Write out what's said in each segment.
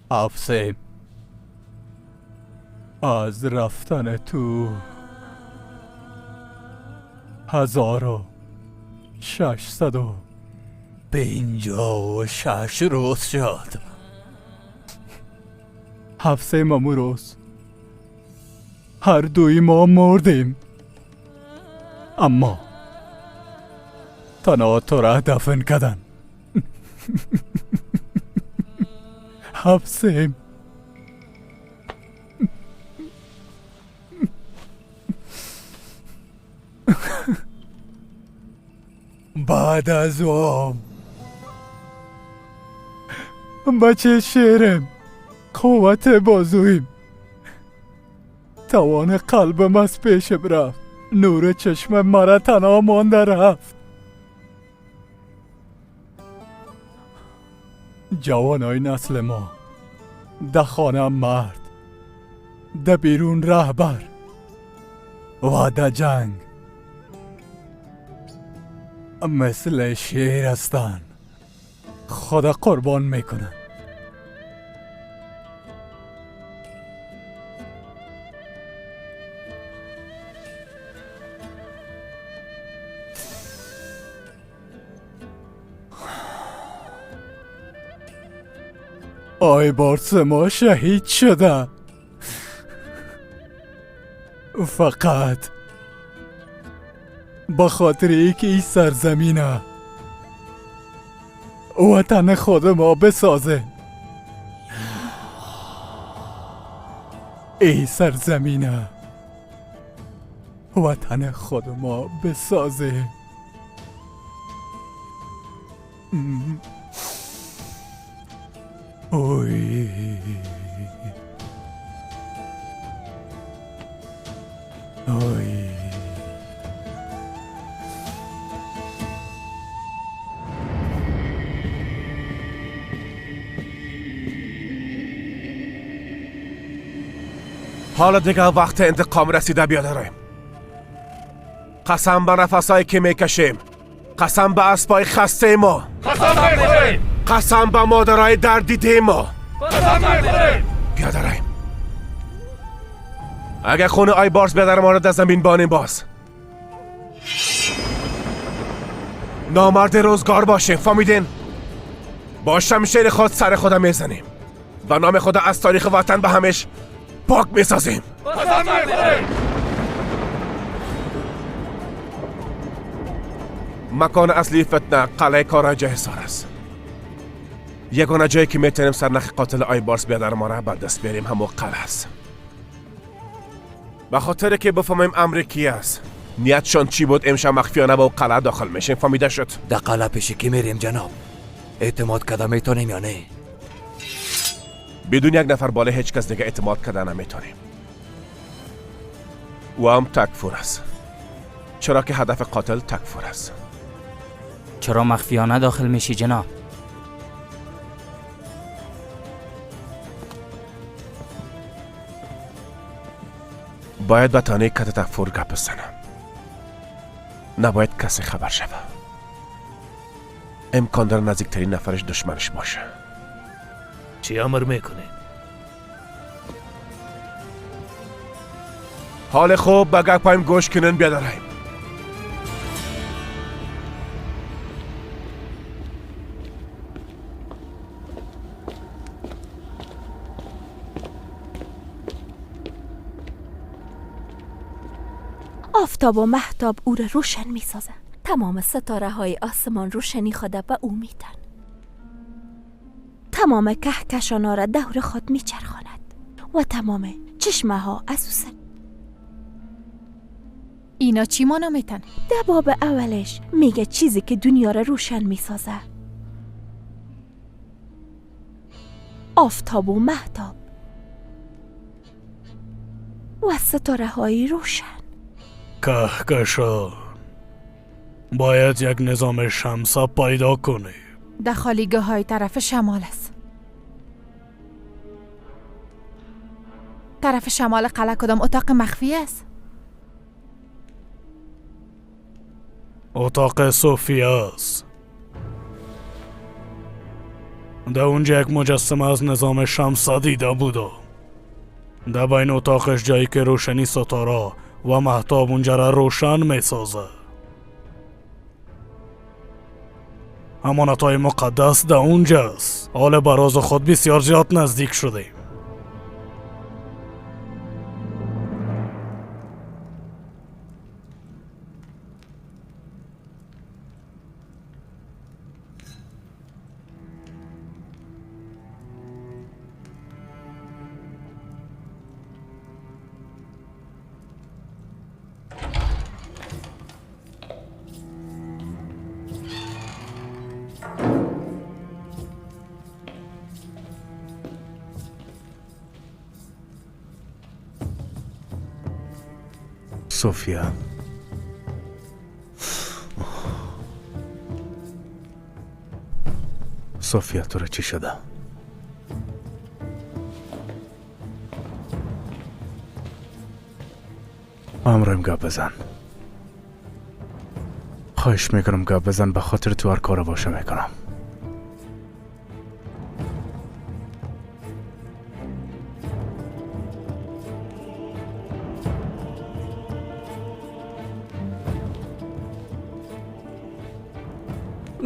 ҳафсем, аз рафтани ту 1656 рӯз шуд. Ҳафсем, аму рӯз ҳар дуи мо мурдем, аммо танҳо тура дафн кардан. Ҳафсем, баъд аз он баче шерем, қуввати бозуим, тавони қалбам аз пешам рафт, нури чашма мара танҳо монда рафт. Ҷавонои насли мо да хона мард, да берун раҳбар ва да ҷанг мисли шер ҳастанд, худа қурбон мекунанд. Ай борс мо шаҳид шуда, фақат ба хотири ин ки ин сарзамина ватани худи мо бисозем. Ин сарзамина ватани худи мо бисозем. Ой, ой. ҳола дигар вақти интиқом расида, биёдарем. Қасам ба нафасҳое ки мекашем, қасам ба аспои хастаи мо, қасам ба модарои дардидаи мо, биёдарем. Агар хуни Айборс биёдар моро дар замин бонем, боз номарди рӯзгор бошем. Фаҳмидин? Бо шамшери худ сари худа мезанем ва номи худа аз таърихи ватан ба ҳамеш пок месозем. Макони аслии фитна қалъаи Кораҷа Ҳисор аст. Ягона ҷое ки метавонем сарнахи қотили Айборс биёдар мора ба даст биёрем, ҳамо қалъа аст. Ба хотире ки бифаҳмем амри ки аст, ниятшон чӣ буд, имшаб махфиёна ба ӯ қалъа дохил мешем. Фаҳмида шуд? Да қалъа пеши кӣ мерем, ҷаноб? Эътимод карда метонем ё не? Бидуни як нафар боле ҳеҷ кас дига эътимод карда наметонем. Ӯ ҳам такфур аст, чаро ки ҳадафи қотил такфур аст. Чаро махфиёна дохил мешӣ, ҷаноб? Бояд ба танаи кати такфур гап бизанам. Набояд касе хабар шава. Имкон дора наздиктарин нафараш душманаш боша. Чӣ амр мекунед? Ҳоли хуб ба гапҳоим гӯш кунен, биёдараем. آفتاب و مهتاب او را روشن میسازند. تمام ستاره های آسمان روشنی خود به او میدن. تمام کهکشان را دور خود میچرخاند و تمام چشمه ها از او سر. اینا چی مانا میتن؟ در باب اولش میگه چیزی که دنیا را روشن میسازه آفتاب و مهتاب و ستاره های روشن. کهکشان باید یک نظام شمسه پیدا کنیم. در خالیگاه های طرف شمال است. طرف شمال قلعه کدام اتاق مخفی است؟ اتاق صوفیه است. Дар унҷа як муҷассама аз низоми Шамса дида будам. Дар байни утоқаш ҷое ки рӯшани ситора ва маҳтоб унҷара рӯшан месозад. Амонатҳои муқаддас дар унҷаст. Ҳоле ба рози худ бисёр зиёд наздик шудем. София, София, тура чӣ шуда? Ҳамроҳим гап бизан. Хоҳиш мекунам гап бизан, ба хотири ту ҳар корро боша мекунам.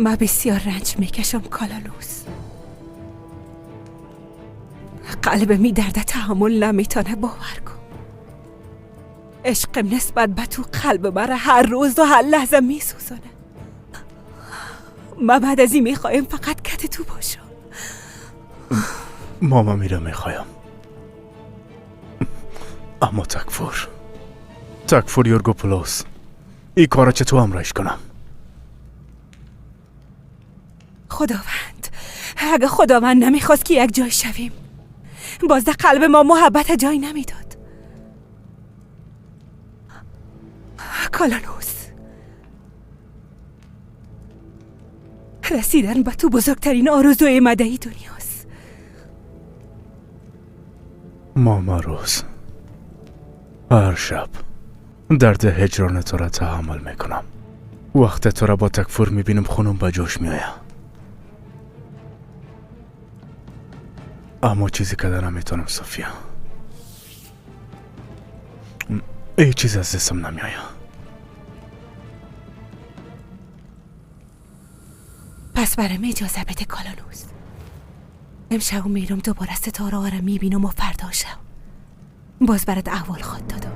ما بسیار رنج میکشم کالانوس. قلب می درد تحمل نمیتونه، باور کن. عشقم نسبت به تو قلب مرا هر روز و هر لحظه میسوزانه. ما بعد از این میخوایم فقط کت تو باشم. ماما میره میخوایم، اما تکفور تکفور یورگوپولوس این کارا چطور همراهش کنم؟ خداوند، اگه خداوند نمیخواست که یک جای شویم، باز در قلب ما محبت جای نمیداد. کالانوس، رسیدن به تو بزرگترین آرزوی مدعی دنیاست. ماما روز هر شب درد هجران تو را تحمل میکنم. وقت تو را با تکفور میبینم خونم به جوش میآید. اما چیزی که نمیتونم صوفیا، ای چیز از دستم نمیآید. پس برام اجازه بده کالانوس. امشب میرم دوباره ستاره ها را میبینم و فردا شب باز برات احوال خواد دادم.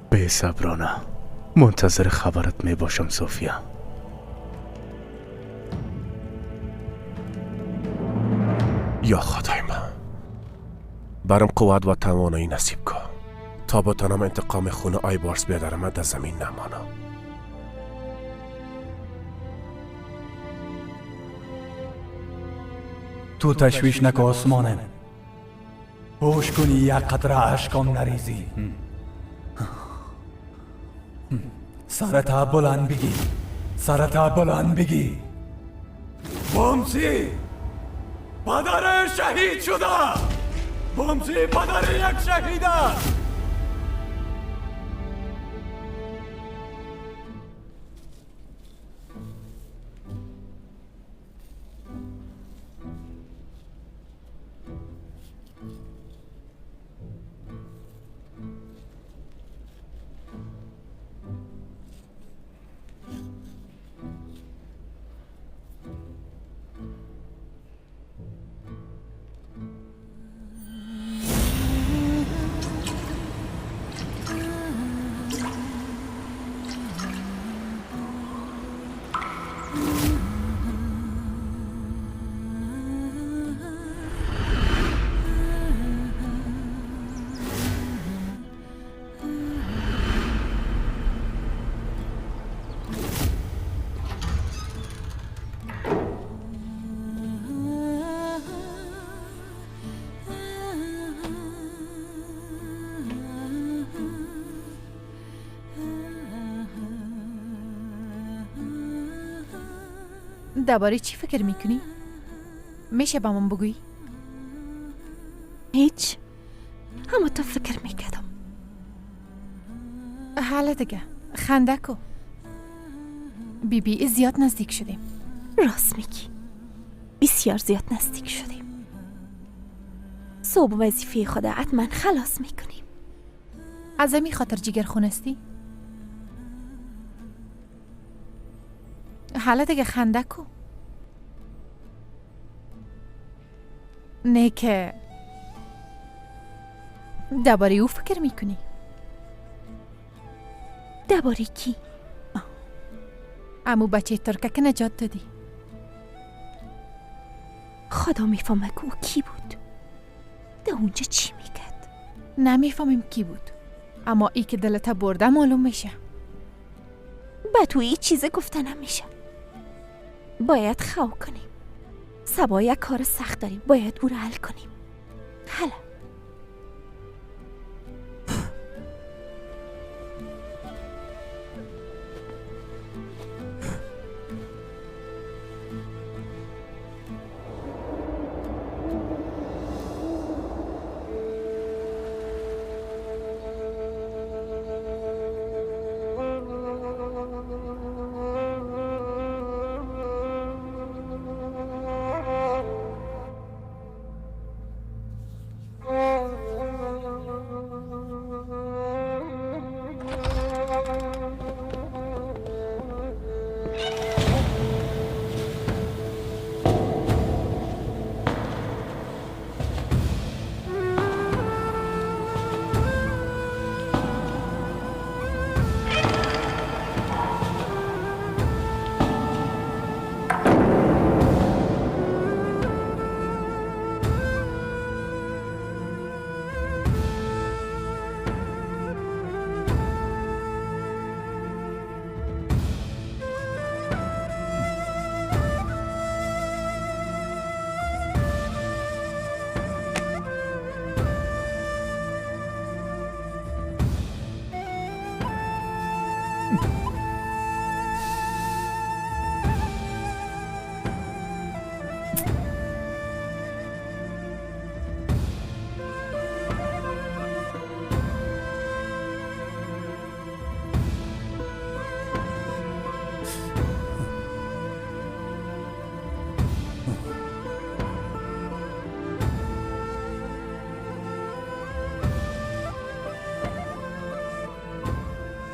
بی صبرانه منتظر خبرت میباشم صوفیا. یا خدای من، برام قوت و توانایی نصیب کن تا بتانم انتقام خون آیبارس بیادرم در زمین نمانم. تو تشویش نکن عثمانم. هوش کنی یک قطره اشکام نریزی. سرت بلند بگی، سرت بلند بگی. بامسی پدر شهید شده، بامسی پدر یک شهید است. درباره چی فکر میکنی؟ میشه با من بگویی؟ هیچ، اما تو فکر میکردم. حالا دیگه خنده کو. بی بی زیاد نزدیک شدیم. راست میگی. بسیار زیاد نزدیک شدیم. صبح وظیفه خود حتما خلاص میکنیم. از امی خاطر جگر خونستی؟ حالا دیگه خنده کو. نه که درباره او فکر میکنی. درباره کی؟ امو بچه ترکه که نجات دادی. خدا میفهمه که او کی بود. ده اونجا چی میکرد؟ نمیفهمیم کی بود، اما ای که دلت برده معلوم میشه. به تو ای چیز گفته نمیشه. باید خو کنیم. سبا یک کار سخت داریم، باید او را حل کنیم. حالا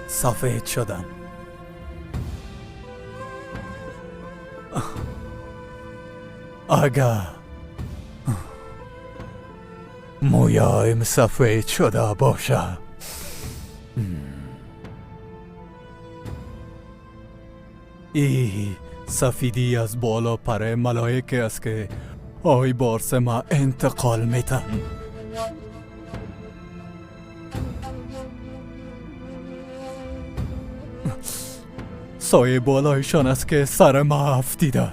سفید شدن. اگر مویایم سفید شده باشه، ای سفیدی از بالا پر ملائکه است که آی بارس ما انتقال میتن. سایه بالایشان است که سر ما افتیده.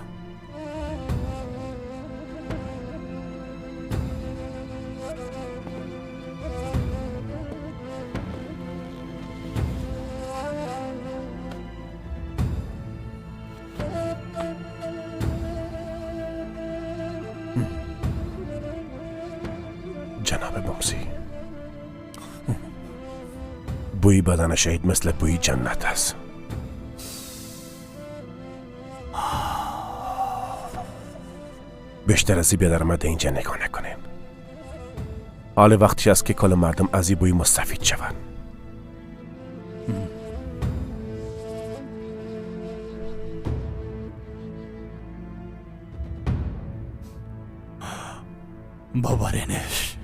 جناب بمسی، بوی بدن شهید مثل بوی جنت است. بیشتر از این بیادرمد اینجا نگاه نکنین. حال وقتی است که کل مردم از این بوی مستفید شوند. ببرینش.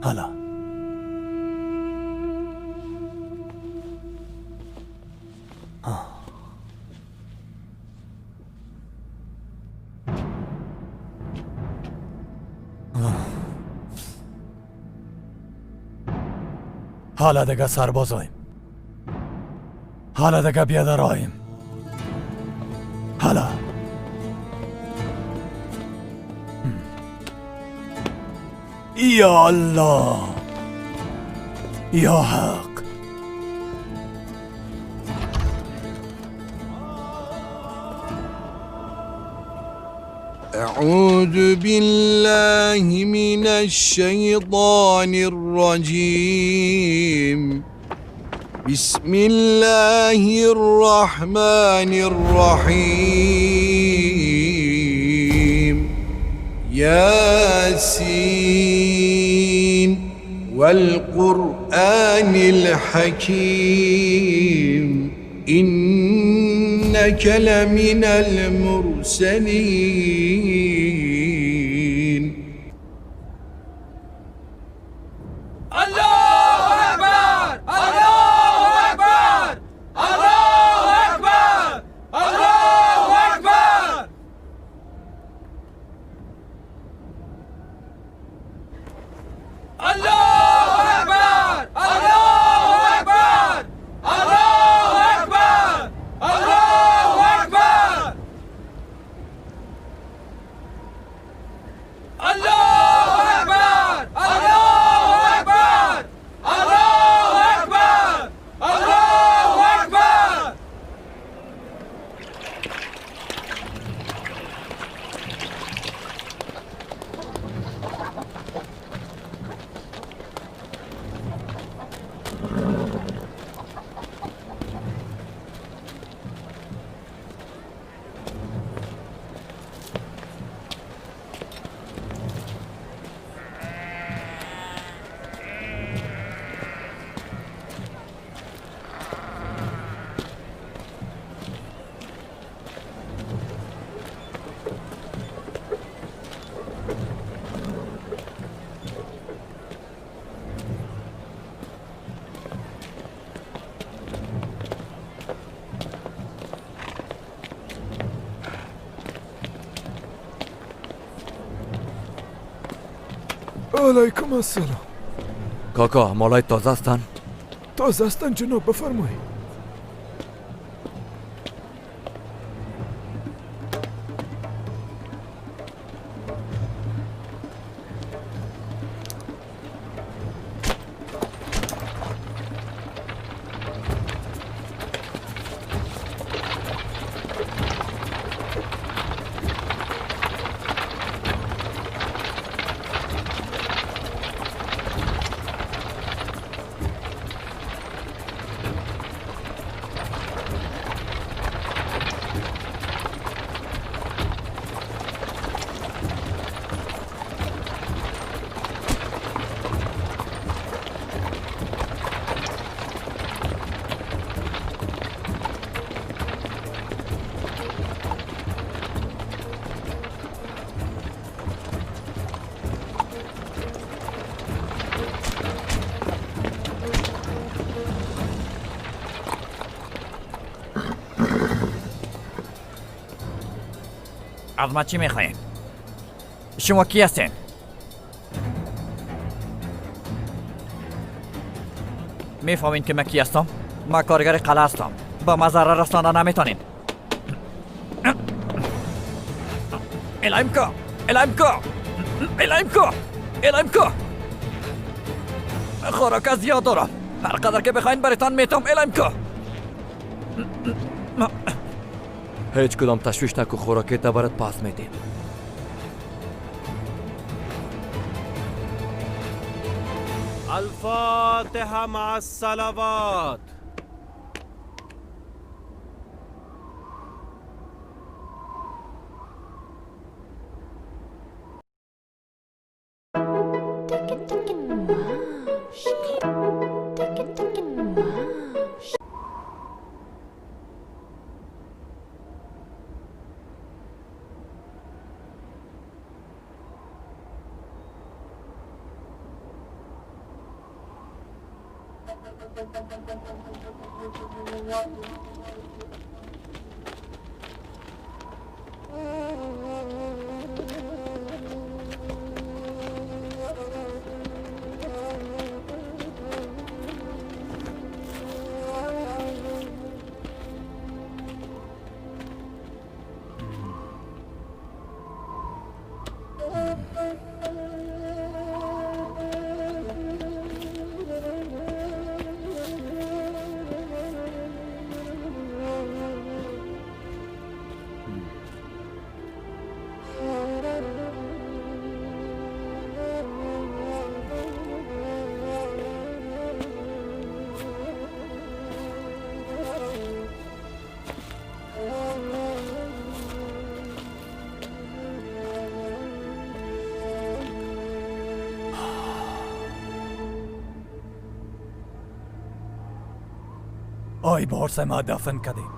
حالا حالا دیگه سربازایم، حالا دیگه بیادرایم، حالا یا الله، یا حق. اعوذ بالله من الشیطان الرجیم. بسم الله الرحمن الرحیم. یاسین والقرآن الحکیم. إنك لمن المرسلين. الله أكبر، الله أكبر، الله أكبر، الله أكبر. الله أكبر، الله أكبر، الله أكبر، الله أكبر، الله أكبر، الله أكبر، الله أكبر، الله أكبر. علیکم السلام. کاکا، مالای تازه هستن؟ تازه هستن جناب، بفرمایید. از ما چی میخواین؟ شما کی هستین؟ میفهمین که من کی هستم؟ ما کارگر قلعه هستم. با ما ضرر رسانده نمیتونین. الهیم کو، الهیم کو، الهیم کو، الهیم کو. خوراک زیاد دارم. هر قدر که بخواین براتان میتم. الهیم کو. هیچ کدام تشویش نکو، خوراکی تا برات پاس میدیم. الفاتحه مع الصلوات. آی بارس ما دفن کردیم.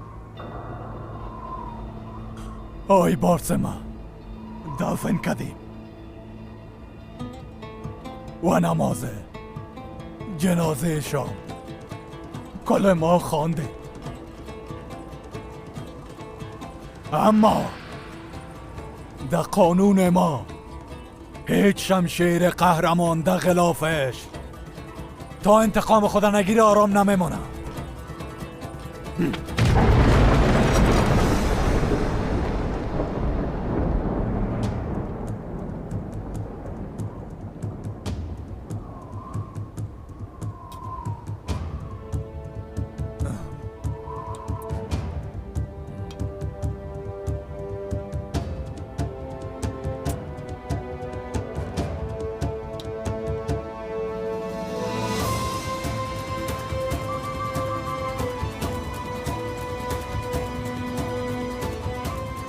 آی بارس ما دفن کردیم و نماز جنازه شام کل ما خواندیم. اما در قانون ما هیچ شمشیر قهرمان در غلافش تا انتقام خدا نگیره آرام نمیمانه.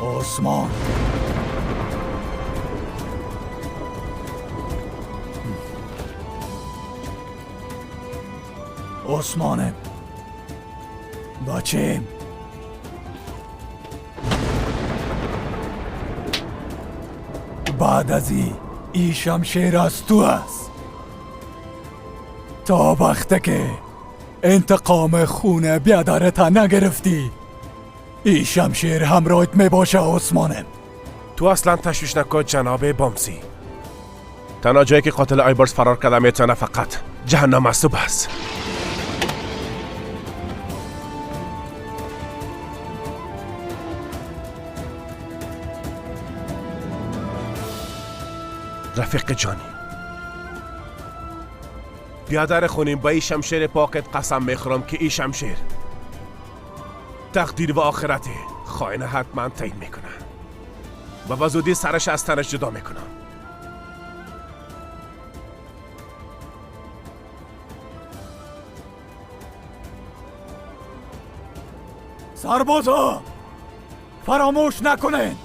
عثمان، عثمانم بچیم، بعد از ای شمشیر از تو است تا وقتی که انتقام خونه بیادرت نگرفتی ای شمشیر همراهت می باشه. عثمانم تو اصلا تشویش نکن جناب بامسی. تنها جایی که قاتل آیبارس فرار کرده میتونه فقط جهنم است و بس. رفیق جانی، بیادر خونیم با ای شمشیر پاکت قسم میخورم که ای شمشیر تقدیر و آخرت خائن حتما تعیین میکنه و با زودی سرش از تنش جدا میکنم. سربازا فراموش نکنین،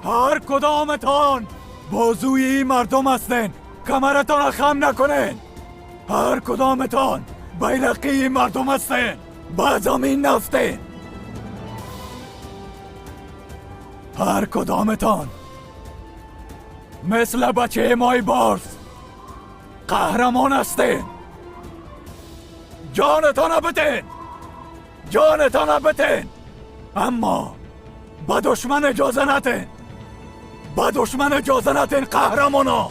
هر کدامتان بازوی این مردم هستین، کمرتان خم نکنین. هر کدامتان بیرقی این مردم هستین، با زمین نفتین. هر کدامتان مثل بچه مای بارس قهرمان هستین. جانتان بتین، جانتان بتین، اما با دشمن اجازه نتین، با دشمن اجازه نتین قهرمانا.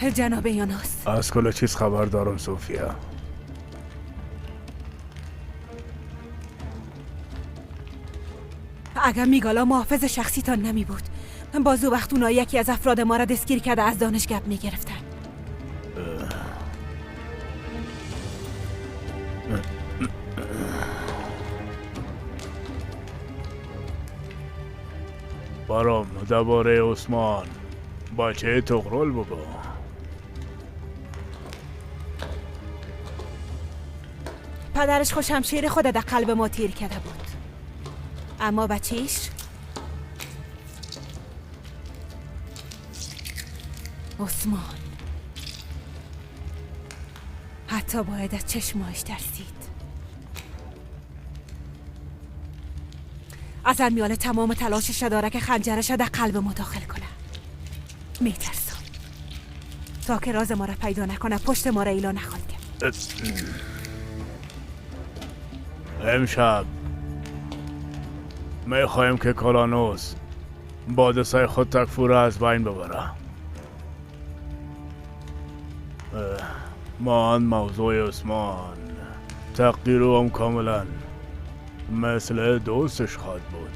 جناب یاناس، از کل چیز خبر دارم سوفیا. اگر میگالا محافظ شخصیتان نمی بود، بازو وقت اونا یکی از افراد ما را دستگیر کرده از دانشگاه می گرفتن. برام درباره عثمان بچه تغرل بگو. پدرش خوش همشیر خود در قلب ما تیر کرده بود، اما بچهش عثمان حتی باید از چشماش ترسید. از میال تمام تلاشش داره که خنجرش در قلب ما داخل کنه. میترسم تا که راز ما را پیدا نکنه پشت ما را ایلا نخواهد کرد. امشب میخوایم که کالانوس با دستای خود تکفور از بین ببره. ما آن موضوع عثمان تقدیر او هم کاملا مثل دوستش خواهد بود.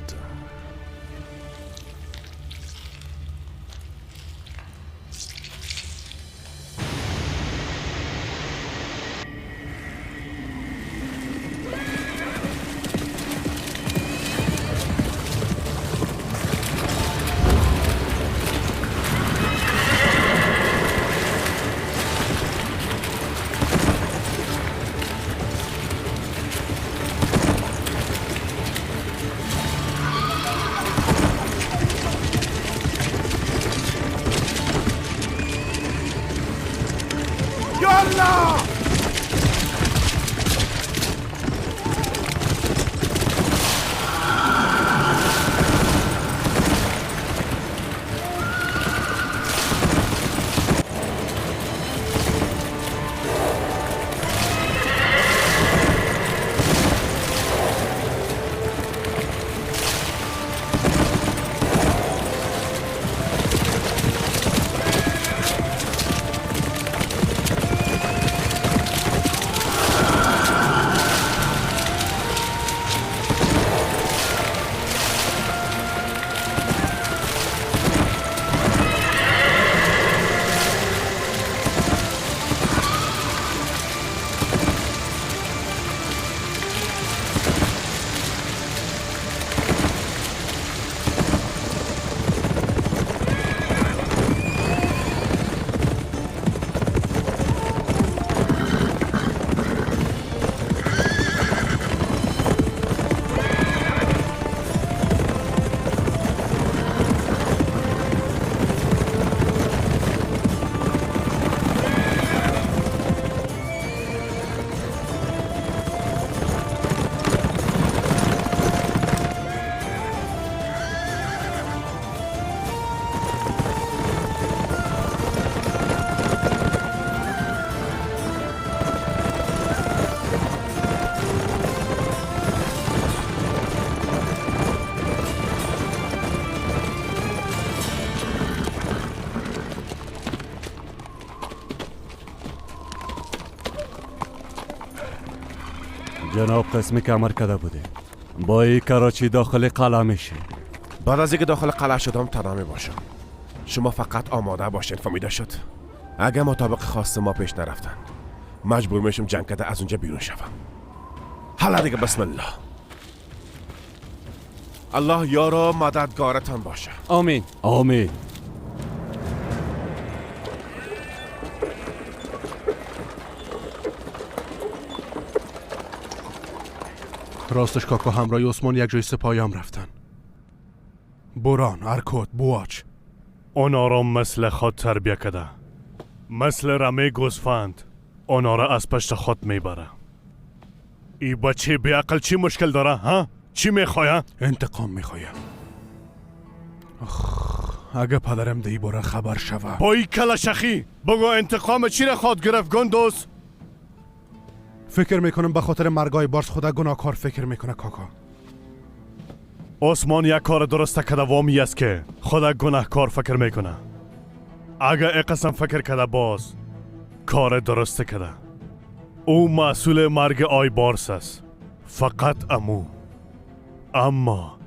جناب قسمی که امر کرده بوده با این کراچی داخل قلعه میشه. بعد از اینکه داخل قلعه شدم تنها میباشم. شما فقط آماده باشین. فهمیده شد؟ اگه مطابق خواست ما پیش نرفتن مجبور میشم جنگ کرده از اونجا بیرون شوم. حالا دیگه بسم الله. الله یارا مددگارتان باشه. آمین. آمین. راستش کاکا همراه عثمان یک جای سپاهیام رفتن. بوران، ارکوت، بواچ. اونا را مثل خود تربیه کرده، مثل رمه گوسفند اونا را از پشت خود میبره. ای بچه بیعقل چی مشکل داره ها؟ چی میخواه؟ انتقام میخواه. اگه پدرم دی باره خبر شوه. با ای کل شخی بگو انتقام چی را خواد گرفت گندوز؟ فکر میکنم به خاطر مرگای بارس خدا گناهکار فکر میکنه کاکا. عثمان یک کار درست کرده وامی است که خدا گناهکار فکر میکنه. اگه قسم فکر کده باز کار درست کده. او مسئول مرگ آی بارس است، فقط امو. اما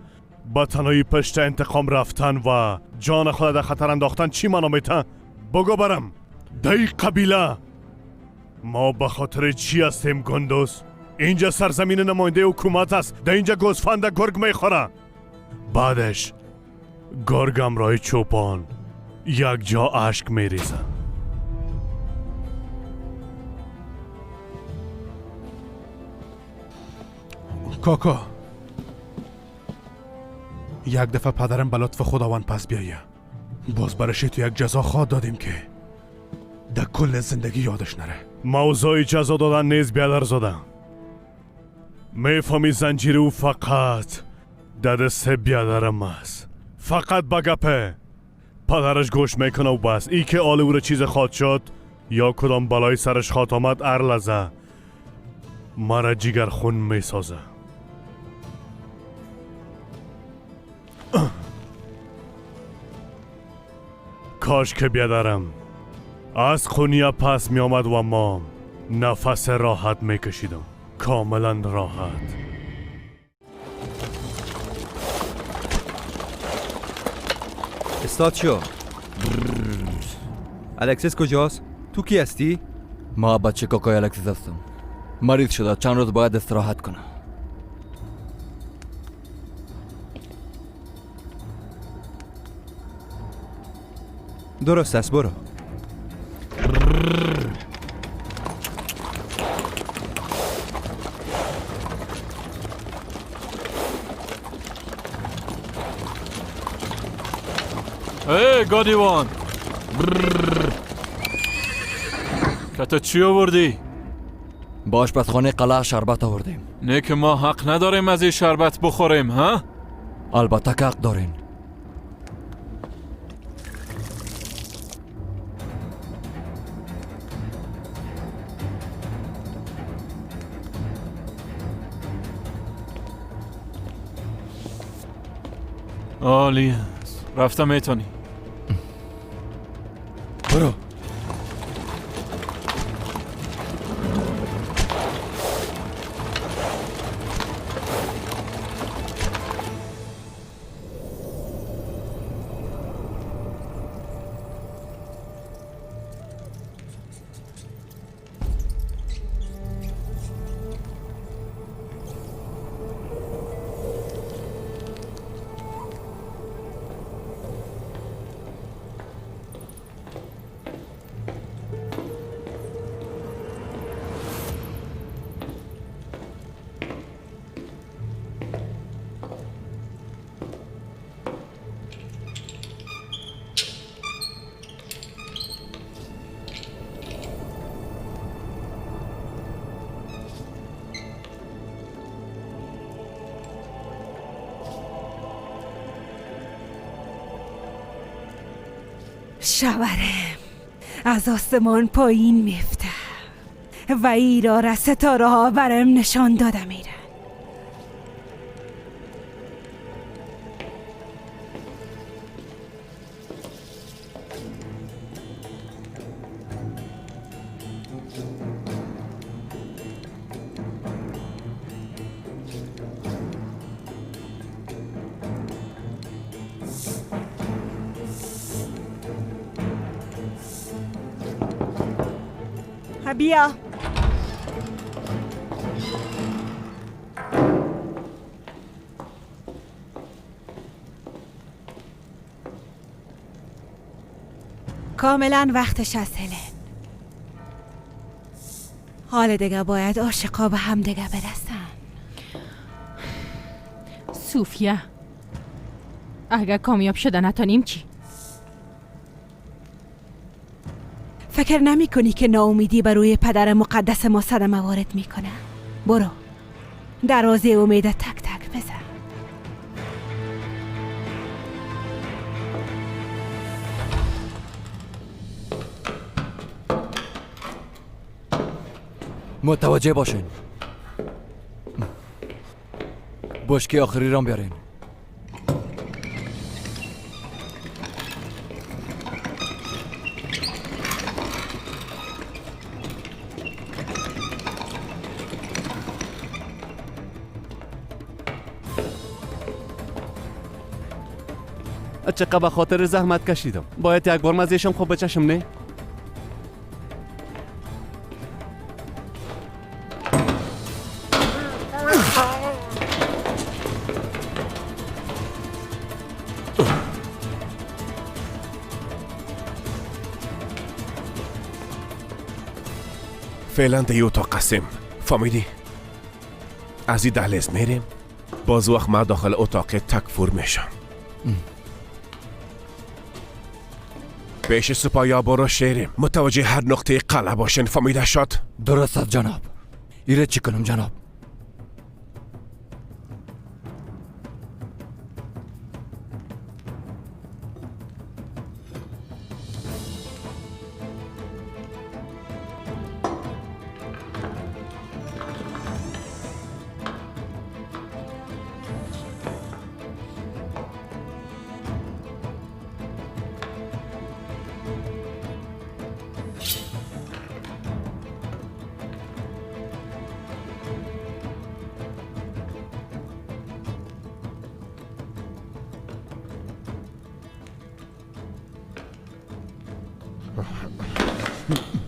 با تنهایی پشت انتقام رفتن و جان خود در خطر انداختن چی معنا میته؟ بگو برم دی قبیله ما به خاطر چی هستیم گندوز؟ اینجا سرزمین نماینده حکومت است، در اینجا گوسفند گرگ میخوره. بعدش گرگ همراه چوپان یک جا اشک میریزه. کاکا، یک دفعه پدرم به لطف خداوند پس بیایه، باز برش تو یک جزا خواد دادیم که در کل زندگی یادش نره. موضوع جزا دادن نیز بیادر میفهمی زنجیر او فقط در دست بیادرم است، فقط با گپه پدرش گوش میکنه و بس. ای که آل او را چیز خواد شد یا کدام بالای سرش خواد آمد، هر لحظه مرا جیگر خون میسازه. کاش که بیادرم از خونیا پس می آمد و ما نفس راحت می کشیدم، کاملا راحت. استاد شو. الکسیس کجاست؟ تو کی هستی؟ ما بچه کاکای الکسیس هستم. مریض شده، چند روز باید استراحت کنه. درست است، برو. ای گادیوان، کتا چی آوردی؟ با آشپزخانه قلعه شربت آوردیم. نه که ما حق نداریم از این شربت بخوریم، ها؟ البته که حق دارین. عالی است، رفتم میتونی. برو. شوره از آسمان پایین میفته و ایرا را ستاره ها برم نشان داده میره. بیا. کاملا وقتش است هلن. حال دیگه باید عاشقا به هم دیگه برسن. سوفیا، اگر کامیاب شده نتانیم چی؟ فکر نمی کنی که ناامیدی بر روی پدر مقدس ما صدمه وارد میکنه؟ برو دروازه امید تک تک بزن. متوجه باشین. بشکی آخری رام بیارین. چقدر به خاطر زحمت کشیدم. باید یک بار مزهشم خوب بچشم نه؟ فعلا در اتاق هستیم، فهمیدی؟ از این دهلیز میریم، باز وقت من داخل اتاق تکفور میشم. پیش سپایا برو شیریم، متوجه هر نقطه قلعه باشین، فهمیده شد؟ درست است جناب. ایره چی کنم جناب؟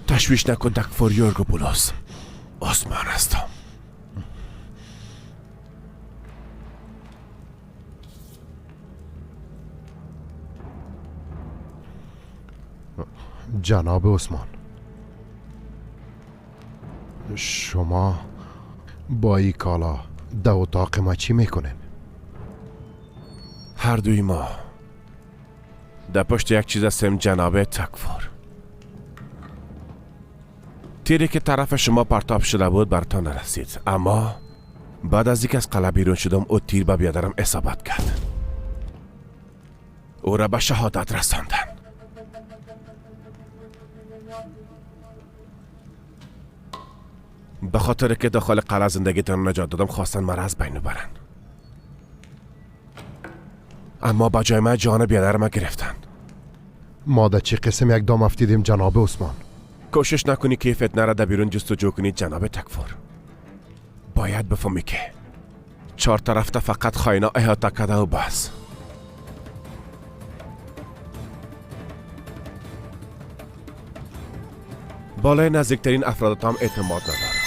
تشویش نکن دکفور یورگوپولوس، عثمان هستم. جناب عثمان، شما با این کالا در اتاق ما چی میکنین؟ هر دوی ما در پشت یک چیز هستیم جناب تکفور. تیری که طرف شما پرتاب شده بود برتان نرسید، اما بعد از اینکه از قلعه بیرون شدم او تیر به بیادرم اصابت کرد، او را به شهادت رساندن. به خاطر که داخل قلعه زندگیتان نجات دادم خواستن مرا از بین ببرن، اما با جای من جان بیادرم گرفتن. ما در چه قسم یک دام افتیدیم جناب عثمان؟ کوشش نکنی که فتنه را در بیرون جستجو کنی جناب تکفور. باید بفهمی که چهار طرف تا فقط خائنا احاطه کرده و بس. بالای نزدیکترین افرادت هم اعتماد ندار.